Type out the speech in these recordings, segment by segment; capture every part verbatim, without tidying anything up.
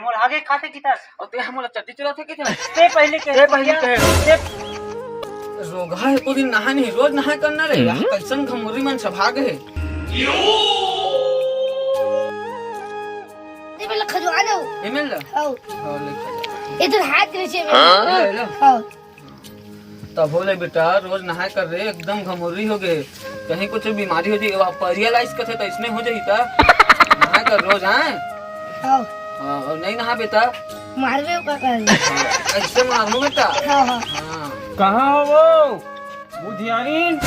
मोर आगे काटे कितास। अउ ते हमला चड्डी चुराथे किथे? ते पहले कहे, ते पहले कहे। ते रोगहा हे, एको दिन नहाय नहीं, रोज नहाय करना रे। हम्म। यार, कैसन घमोरी मन सभा गए। ते पहले खजवा दो। ए मिल ला। हाँ। हाँ, ले खजवा। इधर हाथ नीचे में। हाँ? ले ला। हाँ। तभो ले बेटा, रोज नहाय कर रे, एकदम घमोरी हो गए। कहीं कुछ बीमारी हो जाई, परियालाइस कथे त इसने हो जाई त। नहाय कर रोज, हाँ? हाँ। हाँ, अउ नहीं नहा बेटा। मारबे का कर। हाँ, ऐसे मारू बेटा। हाँ, हाँ। हाँ। कहाँ हो वो? बुधियारिन?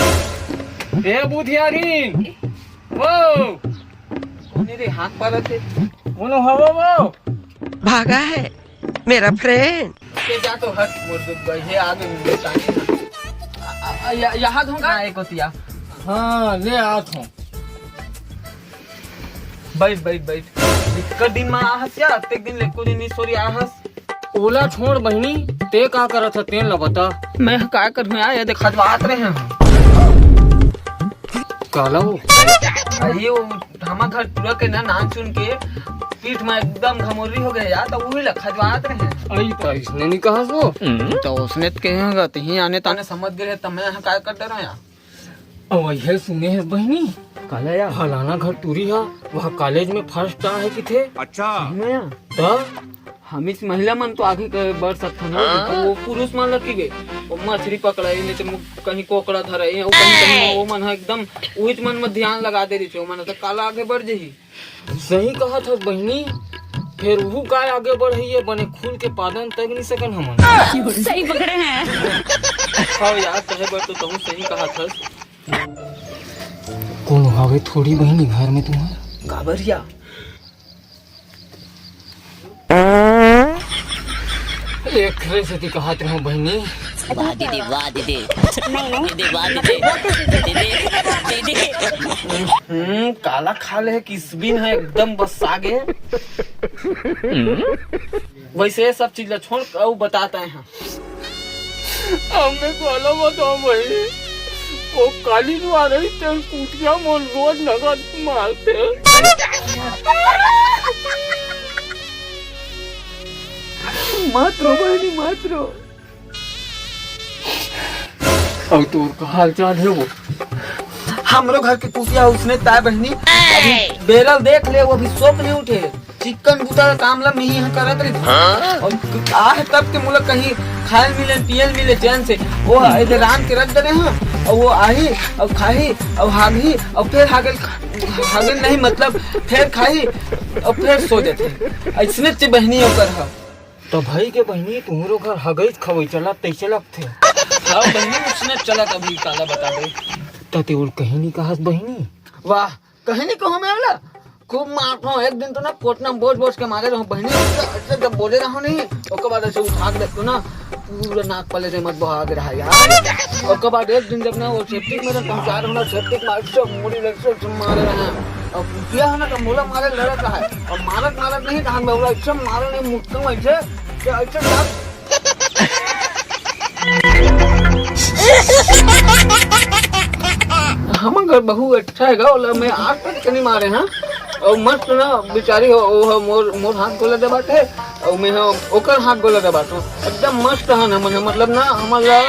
ए बुधियारिन? वो? कोने रे हाथ पारत हे? कोनो हवो वो? भागा है मेरा फ्रेंड। के जा तो हट, मोर दुख गई हे, आगे मुंह तानी। आ, आ, आ, या-, यहाँ धोंगा एक होतिया। हाँ, ले आत हूँ। बैठ, बैठ, बैठ। इतका दिन में आहस क्या? अतेक दिन ले एको दिन नहीं सोरी आहस। ओला छोड़ बहिनी, ते का करत ह, तेन ल बता। मैं का करहूँ यार, ये देख खजवात रहे हैं। काला हो? अरे वो हमर घर टूरा के ना नाम सुन के पीठ में एकदम घमोरी हो गए यार, तो वही ल खजवात रहे हैं। अई तो इसने नहीं कहा सो। तो उसने तो कहे होगा, तो ही आने ताने समझ गए, तो मैं यहाँ काय कर डरो यार। अउ ये सुने हे बहिनी, काला यार? फलाना घर टूरी हा, वह कॉलेज में फर्स्ट आ है किथे। अच्छा। सही में यार? त हम इस महिला मन तो आगे के बढ़ सकथन, हाँ? लेकिन वो पुरुष मन लग के गए, वो मछली पकड़ाई, नहीं तो मु-, कहीं कोकड़ा धराई, वो कहीं, कहीं वो मन ह एकदम उहिच मन में ध्यान लगा दे रही, वो मन तो काला आगे बढ़ जाही। सही कहत हस बहिनी, फेर उहू काय आगे बढ़ही, ये बने खुल के पादन तक नहीं सकन हमन। सही पकड़े हैं। हाँ यार, कहे बर तो तहूँ सही कहत हस। कोनो हवे थोड़ी बहिनी घर में तुम्हार? काबरिया। एकरे सेती कहत रहूं बहिनी। वाह दीदी, वाह दीदी। नहीं, नहीं। दीदी, वाह दीदी। दीदी, दीदी। हम्म, काला खा ले किसबिन है एकदम बस आगे। वैसे ये सब चीज ला छोड़, अउ बतात आए हैं। हमने काला बताओ भाई, वो काली जो आ रही तेल कुटिया मोर रोज नगद मारते। मत रो बहिनी, मत रो। अब तोर का हाल चाल है वो? हमरो घर के कुसिया उसने ताय बहिनी, अभी बेरल देख ले, वो अभी सोक नहीं उठे। चिक्कन बुता का काम ला मैं ही करत रही। हाँ? अउ आह तब के मोला कहीं खायल मिले, पियल मिले चैन से। वो इधर रांध के रख दे रहे हैं, अउ वो आही, अउ खाही, अउ हागही, अउ फेर हागल, हागल नहीं मतलब फेर खाही, अउ फेर सो जाथे। ऐसने चे बहिनी ओकर ह। तो भाई के बहिनी, तुम्हरो घर हगई खवई चलत तैसे लगथे। हाँ बहिनी, उसने चलत अभी काला बता दे। त ते ओल कहीं नहीं कहस बहिनी। वाह, कहीं नहीं कहूँ मैं वाला। खूब मारत हूँ, एक दिन तो ना कोटना में बोझ बोझ के मारे रहूँ बहिनी, ऐसे, ऐसे जब बोले रहूँ नहीं, ओकर बाद ऐसे उठा के देखो ना, पूरा नाक पले से मत बहा के रहा यार। ओकर बाद एक दिन जब ना वो सेप्टिक में पहुँचा रहा हूँ ना, सेप्टिक मार से मुड़ी लग से मारे रहा। अब कुटिया है ना, तो मोला मारे लड़त रहा है। अब मारत, मारत नहीं, कहा मैं बोला, "अच्छा मारे नहीं, मुक्का में ऐसे, क्या ऐसे डाल?" हमर घर बहुत अच्छा है गा, ओला मैं आज तक के नहीं मारे हैं। और मस्त ना बेचारी हो, वो हो मोर, मोर हाथ गोला दबाते है, और मैं हो ओकर हाथ गोला दबाते हूँ। एकदम मस्त है ना, मन, मतलब ना, हमारा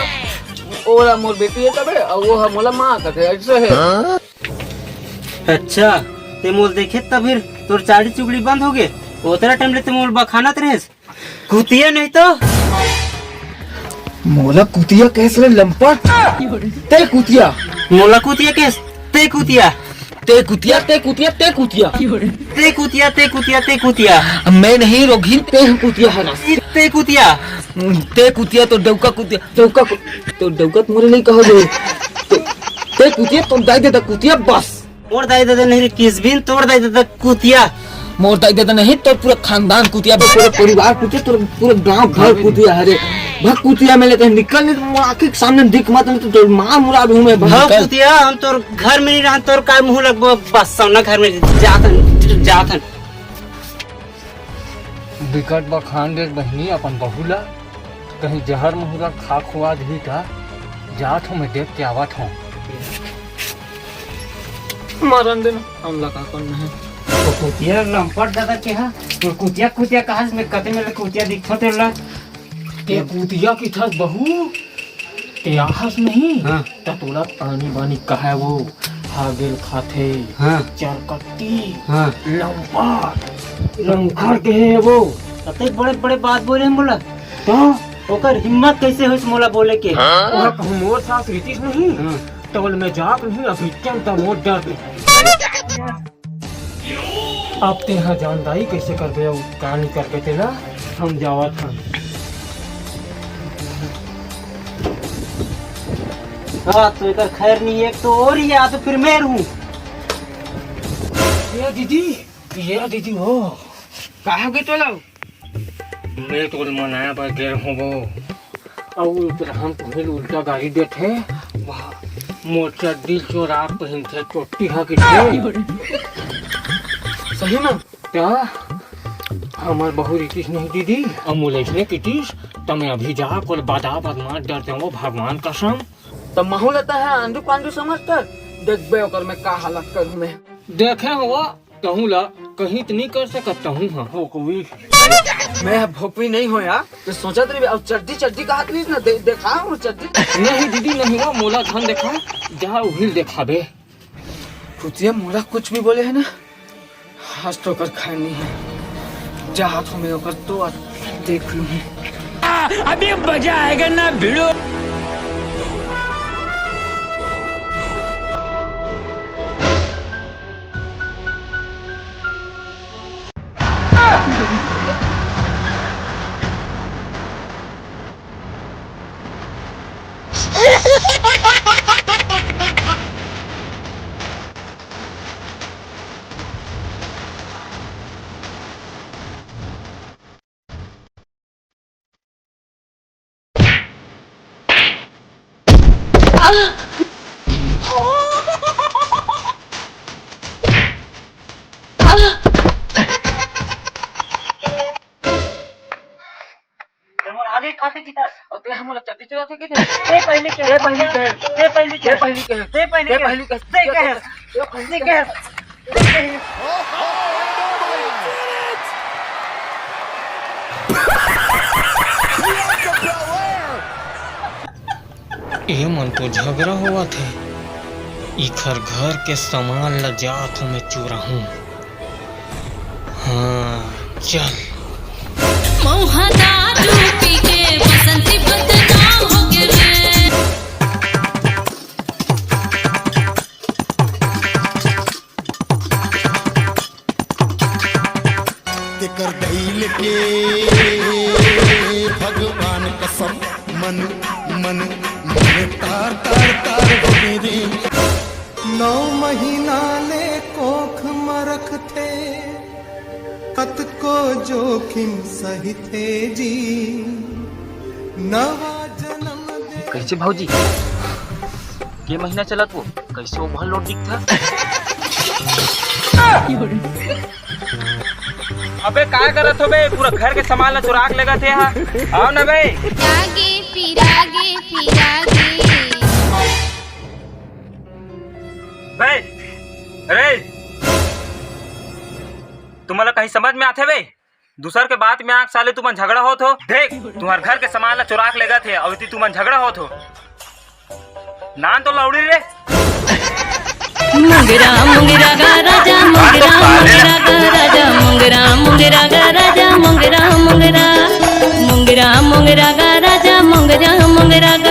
ओला मोर बेटी है तबे, और वो है मोला माँ तक है, ऐसे है। अच्छा, ते मोल देखे त फिर तोर चाड़ी चुगड़ी बंद हो गे। ओतरा टाइम ले ते मोल बखानत रहेस। कुतिया नहीं तो। मोला कुतिया कहेस रे लंपट। ते कुतिया। मोला कुतिया कहेस, ते कुतिया। ते कुतिया, ते कुतिया, ते कुतिया। ते कुतिया, ते कुतिया, ते कुतिया। मैं नहीं रोगहीन, ते कुतिया हरस। ते कुतिया। ते कुतिया तो डौका कुतिया, डौका कु-, तो डौका तो मोरे नहीं कहो रे। ते, ते कुतिया तो दाई दे दा कुतिया बस। मोर दाई ददा नहीं रे किसबिन, तोर दाई ददा कुतिया। मोर दाई ददा नहीं, तोर पूरा खानदान कुतिया बे, पूरा परिवार कुतिया, तोर पूरा गांव भर कुतिया हरे। भग कुतिया में लेते निकल नहीं तो आंखी के सामने दिख मत नहीं तो तोर मां मुराद हूं मैं भग भग निकल। कुतिया, हम तोर घर में नहीं रहन, तोर काय मुंह लगबो बस सौना घर में जाथन, जाथन। बिकट बखान दे बहिनी अपन बहू ला, कहीं जहर महुरा खा खुआ दही का। जात हूँ मैं देख के आवत हूँ। मरन देना, हमला का करना है। तो कुतिया लंपट दादा के हा, तोर कुतिया, कुतिया कहास में कते में ले कुतिया दिखत हे ला। ते कुतिया की थस बहू, ते आहस नहीं, हाँ। त तोला पानी बानी कहे वो, हागेल खाथे, हाँ। चरकट्टी, हाँ। लंपट, लंखर के हे वो। कते बड़े बड़े बात बोले मोला। तो ओकर हिम्मत कैसे होइस मोला बोले के? ओह कहूँ मोर सास रितिस नहीं, हाँ। त ओला मैं जाक नहीं, अभी चल त मोर डर ले। अब तेहा जान दाई कैसे करबे अउ का नहीं करबे तेला, हम जावत हन। हाँ, तो एकर खैर नहीं, एक तो और ही आ तो फिर मैं रहूं। ये दीदी, ये दीदी हो। का हो गए तोला? मैं तोर मनाए बर गे रहूं वो। अउ उतरा हम तुम्हें उल्टा गाली देथे। वाह, मोर चड्डी चोरा पहिनथे, चोट्टी हा किथे। सही में? क्या? हमर बहू रितिस नहीं दीदी, अउ मोला इसने कितिस, त मैं अभी जा कोल बदा बदमाश डर जाऊंगा भगवान कसम। त महू लेता है आंडू पांडू समझ कर, देखबे ओकर मैं का हालत करूं मैं। देखे हो, तहूँ ला कहीं त नहीं कर सकत, तहूँ हा भोकवी। मैं भोकवी नहीं हो यार, तो सोचत रही, अब चड्डी, चड्डी का हाथ नहीं ना दे, देखा वो चड्डी। नहीं दीदी, नहीं हो, मोला धन देखा, जहाँ उहिल देखाबे। कुतिया मोला कुछ भी बोले है ना, आज तो ओकर खाए नहीं है, जा हाथ में ओकर तो आज देख लूँ। अभी मजा आएगा ना भिड़ो। ते मोर आगे खाते किता, अउ ते हमला चड्डी चुराथे किथे। ते पहले के, ते पहले के, ते पहले के, ते पहले के, ते पहले के, ते पहले के, ते पहले के। ए मन तो झगड़ा होवत हे, इखर घर के सामान ला जात हूँ मैं चुराहूँ। हाँ, चल। मउहा दारू पी के बसंती बदनाम हो गे रे। तेकर दई लेके भगवान कसम, मन, मन, मन तार, तार, तार हो गे रे। नौ महीना ले कोख म रखथे, कतको जोखिम सहिथे जी, नवा जन्म दे। कैसे भौजी? के महीना चलत वो? कैसे overload दिखता? अबे का करत हो बे? पूरा घर के सामान ला चुरा के लेगत हे हा। आओ ना बे। आगे फिर आगे फिर आगे। बे, अरे, तुम्हारा कहीं समझ में आथे बे? दूसर के बात में आके साले तुमन झगड़ा होत हो। देख, तुम्हार घर के सामान ला चुरा के लेगत हे, अउ इति तुमन झगड़ा होत हो। नान तो लौड़ी रे। मुंगरा मुंगरा गा राजा, मुंगरा मुंगरा गा राजा, मुंगरा मुंगरा गा राजा, मुंगरा मुंगरा, मुंगरा मुंगरा गा राजा, मुंगरा मुंगरा गा।